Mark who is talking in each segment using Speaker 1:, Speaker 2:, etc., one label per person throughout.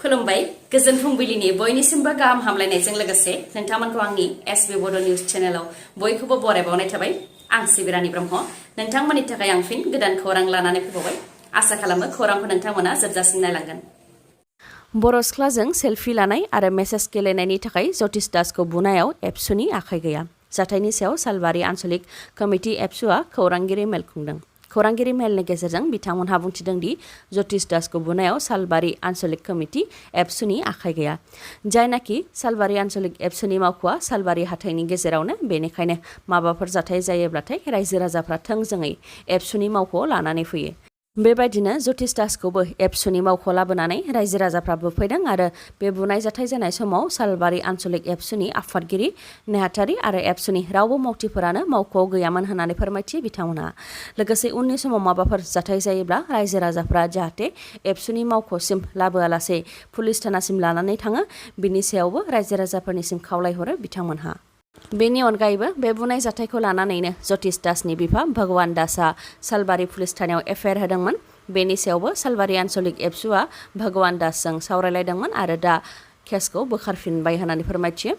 Speaker 1: खुलुमबाय गोजोन फुंबिलिनि बयनिसिमबो गाहाम हामलायनायजों लोगोसे नोंथांमोनखौ आंनि एसबी बड निउज चेनेलाव बयखौबो बरायबावनाय थाबाय। आं सिबिरानि ब्रह्म नोंथांमोननि थाखाय आं फिन गोदान खौरां लानानै फैबावबाय। आसा खालामो खौरांखौ नोंथांमोना जोबजासिम नायलांगोन। बर' सिख्लाजों सेल्फि लानाय आरो मेसेज गेलेनायनि थाखाय ज्योतिष दासखौ बुनायाव एबसुनि आखाइ गैया। जाथायनि सायाव सालबारि आन्चलिक कमिटि एबसुआ खौरांगिरि मेल खुंदों। खौरांगिरि मेलनि गेजेरजों बिथांमोनहा बुंथिदों दि ज्योतिष दासखौ बुनायाव सालबारि आन्चलिक कमिटि एबसुनि आखाइ गैया। जायनाखि सालबारि आन्चलिक एबसुनि मावख'आ सालबारि हाथाइनि गेजेरावनो, बेनिखायनो माबाफोर जाथाय जायोब्लाथाय रायजो राजाफ्रा थोंजोङै एबसुनि मावख'आव लानानै फैयो। बेबायदिनो ज्योतिष दासखौबो एबसुनि मावख'आव लाबोनानै रायजो राजाफ्रा बुफैदों आरो बे बुनाय जाथाय जानाय समाव सालबारि आन्चलिक एबसुनि आफादगिरि नेहाथारि आरो एबसुनि रावबो मावथिफोरानो मावख'आव गैयामोन होननानै फोरमायथियो बिथांमोनहा। लोगोसे उननि समाव माबाफोर जाथाय जायोब्ला रायजो राजाफ्रा जाहाथे एबसुनि मावख'सिम लाबोआलासे पुलिस थानासिम लानानै थाङो, बिनि सायावबो रायजो राजाफोरनिसिम खावलायहरो बिथांमोनहा। बेनि अनगायैबो बे बुनाय जाथायखौ लानानैनो ज्योतिष दासनि बिफा भगवान दासआ सालबारि पुलिस थानायाव एफआइआर होदोंमोन। बेनि सायावबो सालबारि आन्चलिक एबसुआ भगवान दासजों सावरायलायदोंमोन आरो दा केसखौ बोखारफिनबाय होननानै फोरमायथियो।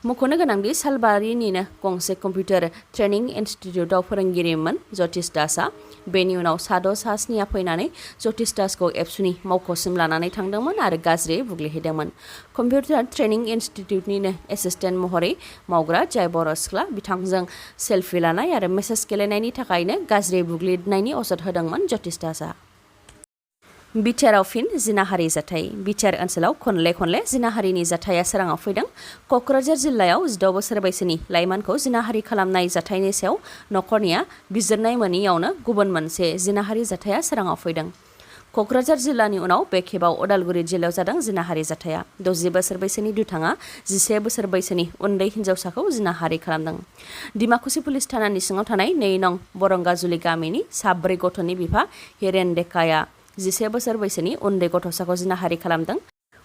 Speaker 1: मख'नो गोनांदि सालबारिनिनो गंसे कम्पिउटार ट्रेनिं इनस्टिट्युटआव फोरोंगिरिमोन ज्योतिष दासआ। बेनि उनाव साद' सा स्निया फैनानै ज्योतिष दासखौ एबसुनि मावख'सिम लानानै थांदोंमोन आरो गाज्रियै बुग्लिहैदोंमोन। कम्पिउटार ट्रेनिं इनस्टिट्युटनिनो एसिस्टेन्ट महरै मावग्रा जाय बर' सिख्ला, बिथांजों सेल्फि लानाय आरो मेसेज गेलेनायनि थाखायनो गाज्रियै बुग्लिनायनि अजद होदोंमोन ज्योतिष दासआ। बिटिआरआव फिन जिनाहारि जाथाय। बिटिआर ओनसोलाव खनले जिनाहारिनि जाथाया सोराङाव फैदों। क'क्राझार जिल्लायाव 16 बोसोर बैसोनि लाइमोनखौ जिनाहारि खालामनाय जाथायनि सायाव नखरनिया बिजिरनाय मोनैयावनो गुबुन मोनसे जिनाहारि जाथाया सोराङाव फैदों। क'क्राझार जिल्लानि उनाव बे खेबाव उदालगुरि जिल्लायाव जादों जिनाहारि जाथाया। 60 बोसोर बैसोनि दुथाङा 11 बोसोर बैसोनि उन्दै हिन्जावसाखौ जिनाहारि खालामदों। डिमाकुसि पुलिस थानानि सिङाव थानाय 2 नं बरंगाजुलि गामिनि 4 गथ'नि बिफा हिरेन डेकाया 11 बोसोर बैसोनि उन्दै गथ'साखौ जिनाहारि खालामदों।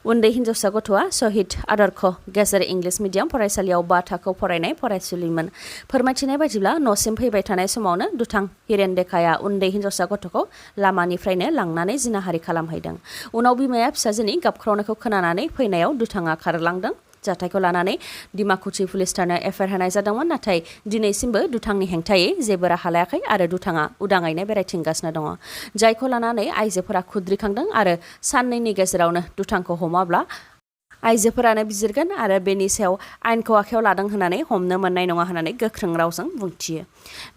Speaker 1: उन्दै हिन्जावसा गथ'आ शहीद आदर्श गेजेर इंलिश मिडियाम फरायसालियाव 5 थाखोआव फरायनाय फरायसुलिमोन। फोरमायथिनाय बायदिब्ला न'सिम फैबाय थानाय समावनो दुथां हिरेन डेकाया उन्दै हिन्जावसा गथ'खौ लामानिफ्रायनो लांनानै जिनाहारि खालामहैदों। उनाव बिमाया फिसाजोनि गाबख्रावनायखौ खोनानानै फैनायाव दुथाङा खारलांदों। जाथायखौ लानानै डिमाकुसि पुलिस थानायाव एफआइआर होनाय जादोंमोन, नाथाय दिनैसिमबो दुथांनि हेंथायै जेबो राहा लायाखै आरो दुथाङा उदाङैनो बेरायथिंगासिनो दङ। जायखौ लानानै आइजोफोरा खुद्रिखांदों आरो साननैनि गेजेरावनो दुथांखौ हमाब्ला आइजोफोरानो बिजिरगोन आरो बेनि सायाव आयेनखौ आखायाव लादों होननानै हमनो मोननाय नङा होननानै गोख्रों रावजों बुंथियो।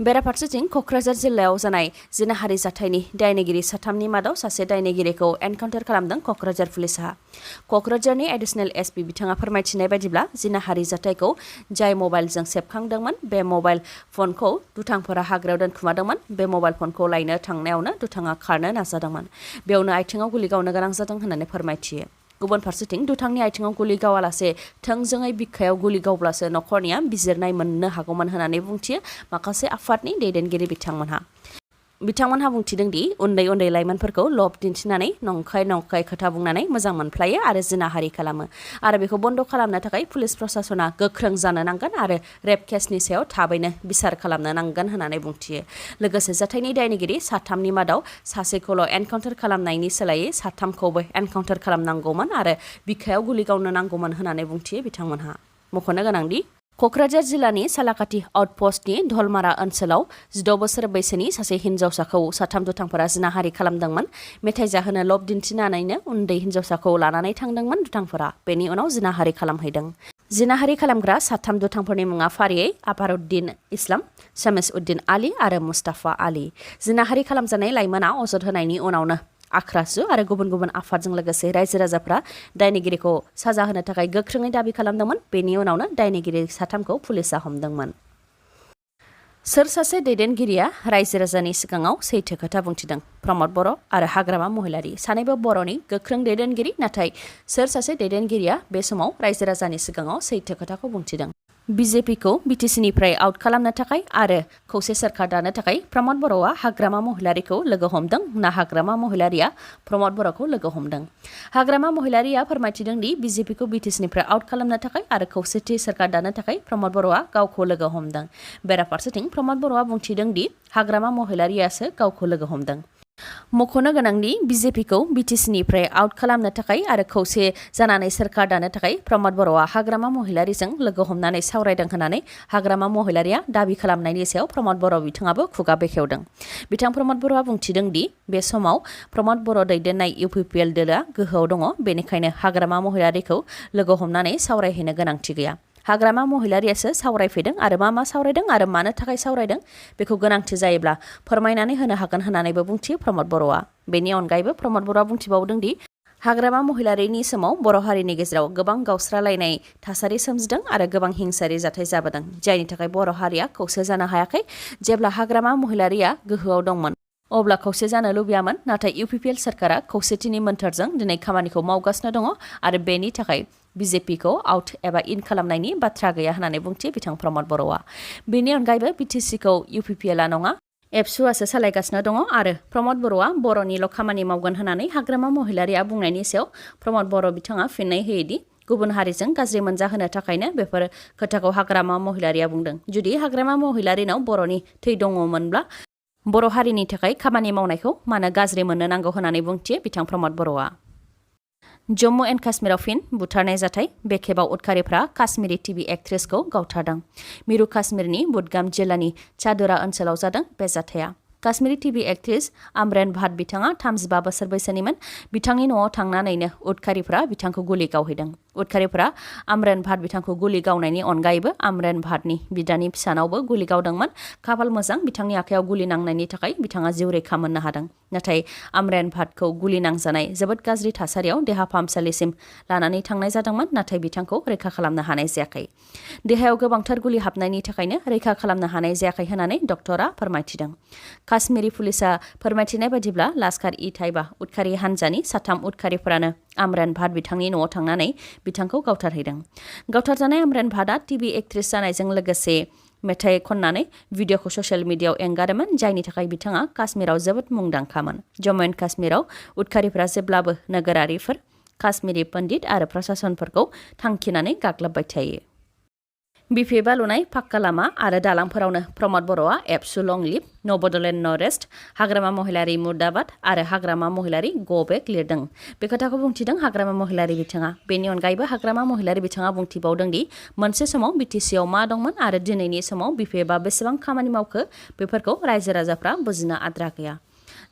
Speaker 1: बेराफारसेथिं क'क्राझार जिल्लायाव जानाय जिनाहारि जाथायनि दायनिगिरि 3नि मादाव सासे दायनिगिरिखौ एनकाउन्टार खालामदों क'क्राझार पुलिसआ। क'क्राझारनि एडिसनेल एसपि बिथाङा फोरमायथिनाय बायदिब्ला जिनाहारि जाथायखौ जाय मबाइलजों सेबखांदोंमोन, बे मबाइल फनखौ दुथांफोरा हाग्रायाव दोनखुमादोंमोन। बे मबाइल फनखौ लायनो थांनायावनो दुथाङा खारनो नाजादोंमोन। बेयावनो आथिङाव गुलि गावनो गोनां जादों होननानै फोरमायथियो। गुबुन फारसेथिं दुथांनि आथिङाव गुलि गावालासे थोंजोङै बिखायाव गुलि गावब्लासो नखरनिया बिजिरनाय मोननो हागौमोन होननानै बुंथियो माखासे आफादनि दैदेनगिरि बिथांमोनहा बुंथिदों दि उन्दै लाइमोनफोरखौ लब दिन्थिनानै नंखाय खोथा बुंनानै मोजां मोनफ्लायो आरो जिनाहारि खालामो आरो बेखौ बन्द' खालामनो थाखाय पुलिस प्रशासना गोख्रों जानो नांगोन आरो रेप केसनि सायाव थाबैनो बिसार खालामनो नांगोन होननानै बुंथियो। लोगोसे जाथायनि दायनिगिरि 3नि मादाव सासेखौल' एनकाउन्टार खालामनायनि सोलायै 3खौबो एनकाउन्टार खालामनांगौमोन आरो बिखायाव गुलि गावनो नांगौमोन होननानै बुंथियो बिथांमोनहा। मख'नो गोनांदि क'क्राझार जिल्लानि सालाकाथि आउटपस्टनि धलमारा ओनसोलाव 16 बोसोर बैसोनि सासे हिन्जावसाखौ 3 दुथांफोरा जिनाहारि खालामदोंमन। मेथाइ जाहोनो लब दिन्थिनानैनो उन्दै हिन्जावसाखौ लानानै थांदोंमोन दुथांफोरा। बेनि उनाव जिनाहारि खालामहैदों। जिनाहारि खालामग्रा 3 दुथांफोरनि मुङा फारियै आफारुद्दिन इस्लाम, शमीस उद्दिन आली आरो मुस्ताफा आली। जिनाहारि खालामजानाय लाइमोना अजद होनायनि उनावनो आख्रासु आरो गुबुन आफादजों लोगोसे रायजो राजाफ्रा दायनिगिरिखौ साजा होनो थाखाय गोख्रोङै दाबि खालामदोंमोन। बेनि उनावनो दायनिगिरि 3खौ पुलिसआ हमदोंमोन। सोर सासे दैदेनगिरिया रायजो राजानि सिगाङाव सैथो खोथा बुंथिदों? प्रमद बर' आरो हाग्रामा महिलारि सानैबो बर'नि गोख्रों दैदेनगिरि, नाथाय सोर सासे दैदेनगिरिया बे समाव रायजो राजानि सिगाङाव सैथो खोथाखौ बुंथिदों? बिजेपिखौ बिटिसिनिफ्राय आउट खालामनो थाखाय आरो खौसे सोरखार दानो थाखाय प्रमद बर'आ हाग्रामा महिलारिखौ लोगो हमदों ना हाग्रामा महिलारिया प्रमद बर'खौ लोगो हमदों? हाग्रामा महिलारिया फोरमायथिदों दि बिजेपिखौ बिटिसिनिफ्राय आउट खालामनो थाखाय आरो खौसेथि सोरखार दानो थाखाय प्रमद बर'आ गावखौ लोगो हमदों। बेराफारसेथिं प्रमद बर'आ बुंथिदों दि हाग्रामा महिलारियासो गावखौ लोगो हमदों। मख'नो गोनांदि बिजेपिखौ बिटिसिनिफ्राय आउट खालामनो थाखाय आरो खौसे जानानै सोरखार दानो थाखाय प्रमद बर'आ हाग्रामा महिलारिजों लोगो हमनानै सावरायदों होननानै हाग्रामा महिलारिया दाबि खालामनायनि सायाव प्रमद बर' बिथाङाबो खुगा बेखेवदों। बिथां प्रमद बर'आ बुंथिदों दि बे समाव प्रमद बर' दैदेननाय UPPL दोलोआ गोहोआव दङ, बेनिखायनो हाग्रामा महिलारिखौ लोगो हमनानै सावरायहैनो गोनांथि गैया। हाग्रामा महिलारियासो सावरायफैदों आरो मा सावरायदों आरो मानो थाखाय सावरायदों बेखौ गोनांथि जायोब्ला फोरमायनानै होनो हागोन होननानैबो बुंथियो प्रमद बर'आ। बेनि अनगायैबो प्रमद बर'आ बुंथिबावदों दि हाग्रामा महिलारिनि समाव बर' हारिनि गेजेराव गोबां गावस्रालायनाय थासारि सोमजिदों आरो गोबां हिंसायारि जाथाय जाबोदों, जायनि थाखाय बर' हारिया खौसे जानो हायाखै। जेब्ला हाग्रामा महिलारिया गोहोआव दंमोन अब्ला खौसे जानो लुबैयामोन, नाथाय UPPL सोरखारा खौसेथिनि मोन्थोरजों दिनै खामानिखौ मावगासिनो दङ आरो बेनि थाखाय बिजेपिखौ आउट एबा इन खालामनायनि बाथ्रा गैया होननानै बुंथियो बिथां प्रमद बर'आ। बेनि अनगायैबो बिटिसिखौ UPPLआ नङा एबसुआसो सालायगासिनो दङ आरो प्रमद बर'आ बर'निल' खामानि मावगोन होननानै हाग्रामा महिलारिया बुंनायनि सायाव प्रमद बर' बिथाङा फिननाय होयोदि गुबुन हारिजों गाज्रि मोनजाहोनो थाखायनो बेफोर खोथाखौ हाग्रामा महिलारिया बुंदों। जुदि हाग्रामा महिलारिनाव बर'नि थै दङमोनब्ला बर' हारिनि थाखाय खामानि मावनायखौ मानो गाज्रि मोननो नांगौ होननानै बुंथियो बिथां प्रमद बर'आ। जम्मु एन्ड काश्मीराव फिन बुथारनाय जाथाय। बे खेबाव उदखारिफ्रा काश्मीरी टिभि एक्ट्रेसखौ गावथारदों। मिरु काश्मीरनि बुदगाम जिल्लानि चादुरा ओनसोलाव जादों बे जाथाया। काश्मीरी टिभि एक्ट्रेस आमरेन भाट बिथाङा 35 बोसोर बैसोनिमोन। बिथांनि न'आव थांनानैनो उदखारिफ्रा बिथांखौ गुलि गावहैदों। उदखारिफ्रा आमरेन भाट बिथांखौ गुलि गावनायनि अनगायैबो आमरेन भाटनि बिदानि फिसानावबो गुलि गावदोंमोन। खाफाल मोजां, बिथांनि आखायाव गुलि नांनायनि थाखाय बिथाङा जिउ रैखा मोननो हादों। नाथाय आमरेन भाटखौ गुलि नांजानाय जोबोद गाज्रि थासारियाव देहा फाहामसालिसिम लानानै थांनाय जादोंमोन, नाथाय बिथांखौ रैखा खालामनो हानाय जायाखै। देहायाव गोबांथार गुलि हाबनायनि थाखायनो रैखा खालामनो हानाय जायाखै होननानै डक्टरा फोरमायथिदों। काश्मीरी पुलिसा फोरमायथिनाय बायदिब्ला लास्कार-इ-ताइबा उदखारि हान्जानि 3 उदखारिफोरानो आमरेन भाट बिथांनि न'आव थांनानै बिथांखौ गावथारहैदों। गावथारजानाय आमरेन भाटआ टिभि एक्ट्रेस जानायजों लोगोसे मेथाइ खननानै भिडिअखौ ससियेल मिडियायाव एंगारोमोन, जायनि थाखाय बिथाङा काश्मीराव जोबोद मुंदांखामोन। जम्मु एन्ड काश्मीराव उदखारिफोरा जेब्लाबो नोगोरारिफोर, काश्मीरी पन्डित आरो प्रशासनफोरखौ थांखिनानै गाग्लोबबाय थायो। बिफेबा लुनाय पाक्का लामा आरो दालांफोरावनो प्रमद बर'आ एबसु लं लिभ, नो बड'लेण्ड नो रेस्ट, हाग्रामा महिलारि मुर्दाबाद आरो हाग्रामा महिलारि गो बेक लिरदों। बे खोथाखौ बुंथिदों हाग्रामा महिलारि बिथाङा। बेनि अनगायैबो हाग्रामा महिलारि बिथाङा बुंथिबावदों दि मोनसे समाव बिटिसिआव मा दंमोन आरो दिनैनि समाव बिफेबा बेसेबां खामानि मावखो बेफोरखौ रायजो राजाफ्रा बुजिनो आद्रा गैया।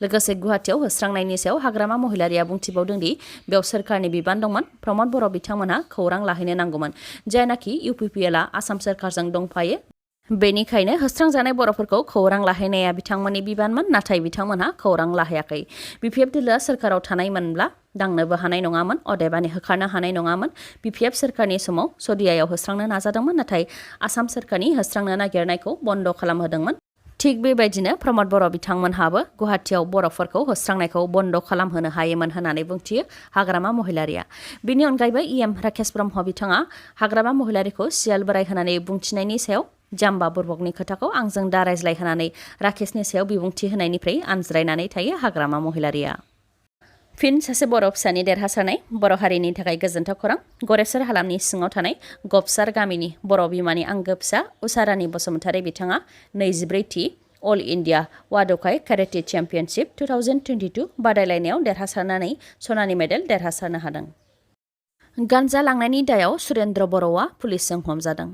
Speaker 1: लोगोसे गुवाहाटियाव होस्रांनायनि सायाव हाग्रामा महिलारिया बुंथिबावदों दि बेयाव सोरखारनि बिबान दंमोन। प्रमद बर' बिथांमोनहा खौरां लाहैनो नांगौमोन, जायनाखि UPPLआ आसाम सोरखारजों दंफायो। बेनिखायनो होस्रांजानाय बर'फोरखौ खौरां लाहैनाया बिथांमोननि बिबानमोन, नाथाय बिथांमोनहा खौरां लाहैयाखै। BPF दोलोआ सोरखाराव थानायमोनब्ला दांनोबो हानाय नङामोन, अदेबानि होखारनो हानाय नङामोन। BPF सोरखारनि समाव सदियायाव होस्रांनो नाजादोंमोन, नाथाय आसाम सोरखारनि होस्रांनो नागिरनायखौ बन्द' खालामहोदोंमोन। थिग बेबायदिनो प्रमद बर' बिथांमोनहाबो गुवाहाटियाव बर'फोरखौ होस्रांनायखौ बन्द' खालामहोनो हायोमोन होननानै बुंथियो हाग्रामा महिलारिया। बेनि अनगायैबो EM राकेश ब्रह्म बिथाङा हाग्रामा महिलारिखौ सियाल बोराय होननानै बुंथिनायनि सायाव जाम्बा बुरबकनि खोथाखौ आंजों दा रायज्लाय होनानै राकेशनि सायाव बिबुंथि होनायनिफ्राय आनज्रायनानै थायो हाग्रामा महिलारिया। फिन सासे बर' फिसानि देरहासारनाय। बर' हारिनि थाखाय गोजोनथाव खौरां। गरेस्वर हालामनि सिङाव थानाय गबसार गामिनि बर' बिमानि आंगो फिसा उषारानी बसुमतारी बिथाङा 24थि अल इन्डिया वादकाइ काराटे चेम्पियनशिप 2022 बादायलायनायाव देरहासारनानै सनानि मेडेल देरहासारनो हादों। गान्जा लांनायनि दायाव सुरेन्द्र बर'आ पुलिसजों हमजादों।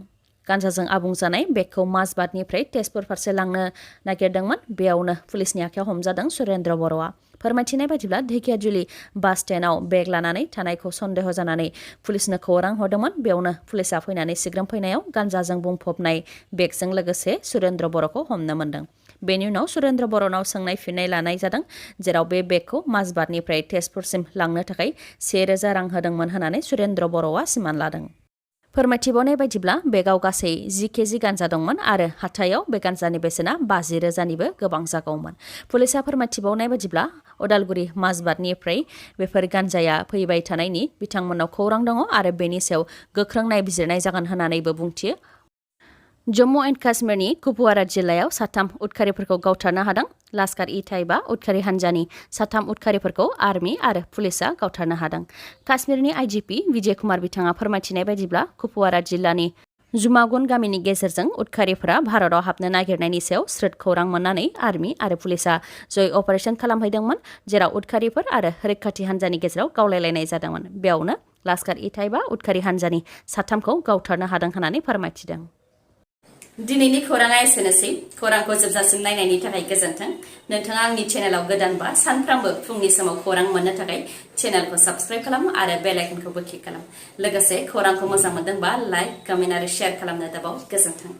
Speaker 1: गान्जाजों आबुं जानाय बेगखौ माजबादनिफ्राय तेजपुर फारसे लांनो नागिरदोंमोन। बेयावनो पुलिसनि आखायाव हमजादों सुरेन्द्र बर'आ। फोरमायथिनाय बायदिब्ला ढेकियाजुलि बास स्टेन्डआव बेग लानानै थानायखौ सन्देह जानानै पुलिसनो खौरां हरदोंमोन। बेयावनो पुलिसा फैनानै सिग्रोमफैनायाव गान्जाजों बुंफबनाय बेगजों लोगोसे सुरेन्द्र बर'खौ हमनो मोन्दों। बेनि उनाव सुरेन्द्र बर'नाव सोंनाय फिननाय लानाय जादों, जेराव बे बेगखौ माजबादनिफ्राय तेजपुरसिम लांनो थाखाय 1000 रां होदोंमोन होननानै सुरेन्द्र बर'आ सिमान लादों। फोरमायथिबावनाय बायदिब्ला बेगाव गासै 10 केजि गान्जा दंमोन आरो हाथायाव बे गान्जानि बेसेना 50,000निबो गोबां जागौमोन। पुलिसा फोरमायथिबावनाय बायदिब्ला उदालगुरि माजबादनिफ्राय बेफोर गान्जाया फैबाय थानायनि बिथांमोननाव खौरां दङ आरो बेनि सायाव गोख्रों नायबिजिरनाय जागोन होननानैबो बुंथियो। जम्मु एन्ड काश्मीरनि कुपवारा जिल्लायाव 3 उदखारिफोरखौ गावथारनो हादों। लास्कार-इ-ताइबा उदखारि हान्जानि 3 उदखारिफोरखौ आर्मि आरो पुलिसा गावथारनो हादों। काश्मीरनि IGP विजय कुमार बिथाङा फोरमायथिनाय बायदिब्ला कुपवारा जिल्लानि जुमागन गामिनि गेजेरजों उदखारिफोरा भारताव हाबनो नागिरनायनि सायाव स्रोद खौरां मोननानै आर्मि आरो पुलिसा जय अपारेशन खालामहैदोंमोन जेराव उदखारिफोर आरो रैखाथि हान्जानि गेजेराव गावलायलायनाय जादोंमोन। बेयावनो लास्कार इटाइबा उदखारि हान्जानि साथामखौ गावथारनो हादों होननानै फोरमायथिदों। दिनैनि खौराङा एसेनोसै। खौरांखौ जोबजासिम नायनायनि थाखाय गोजोन्थों। नोंथाङा आंनि चेनेलाव गोदानबा सानफ्रामबो फुंनि समाव खौरां मोननो थाखाय चेनेलखौ साबस्क्राइब खालाम आरो बेल आइकनखौबो क्लिक खालाम। लोगोसे खौरांखौ मोजां मोनदोंबा लाइक, कमेन्ट आरो शेयार खालामनो दाबाव। गोजोन्थों।